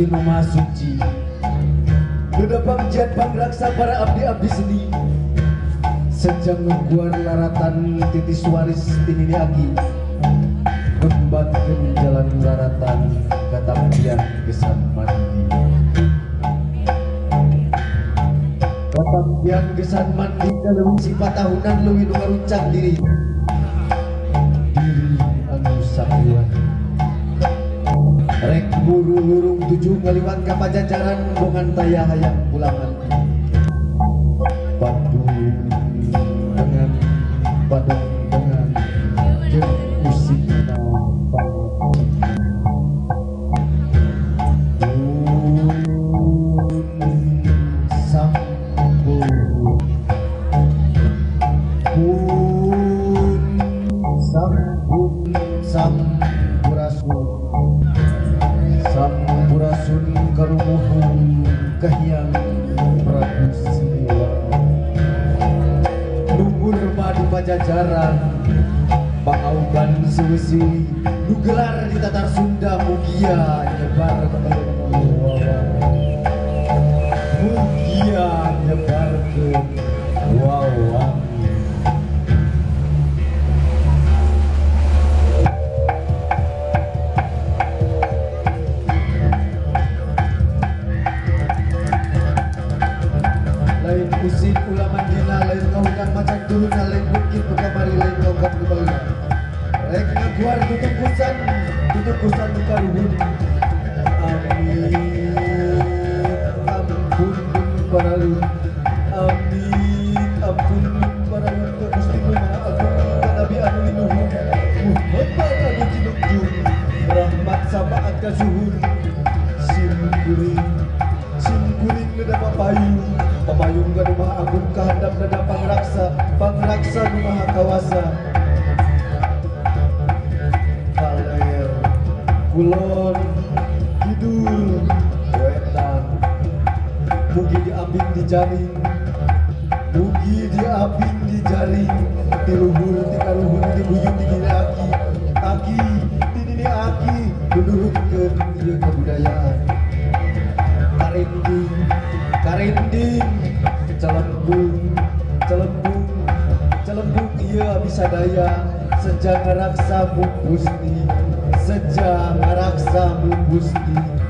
Gusti Nu Maha Suci. Dedapang jian pangraksa para abdi-abdi seni. Sejang ngeguar laratan titis waris tinini aki. Gembatkeun jalan laratan katampian gesan mandi. Katampian gesan mandi kaleuwih sifat tahunan leuwih nu ngaruncang diri. Diri anu sakuan. Rek buru lurung tujuh ngaliwat ka pajajaran bongan taya hayang pulangan. Bandung dengan Bandung dengan jeung usina Sampurasun karumuhun kahiyang Prabu Siliwangi. Luhur madu pajajaran pangauban seusi nu gelar di tatar Sunda mugia nyebarkeun wawan. Mugia nyebarkeun wawan. Lain usik ulama dina, lain kahukan macan turuna, lain bukit bekamari, lain kahukan kebalina. Rek ngaguar tutup kusan karuhun. Amin, ampun paralun. Amin, ampun paralun ka Gusti Nu Maha Agung, ka Nabi anu linuhun, Muhammad anu cinukjung, rahmat sapaat kasuhun. Simkuring, simkuring leda papayung. Papayung ka nu Maha Agung kahandap nada pangraksa, pangraksa nu Maha Kawasa. Kaler, kulon, kidul, wetan. Mugi diaping di jaring, mugi diaping di jaring. Ti luhur, ti karuhun, ti buyut, ti nini aki, aki, ti nini aki, nunurutkeun ieu kebudayaan. Karinding, karinding, celembung, celembung, celembung ieu abdi sadaya. Seja ngaraksa mung Gusti, seja ngaraksa mung Gusti.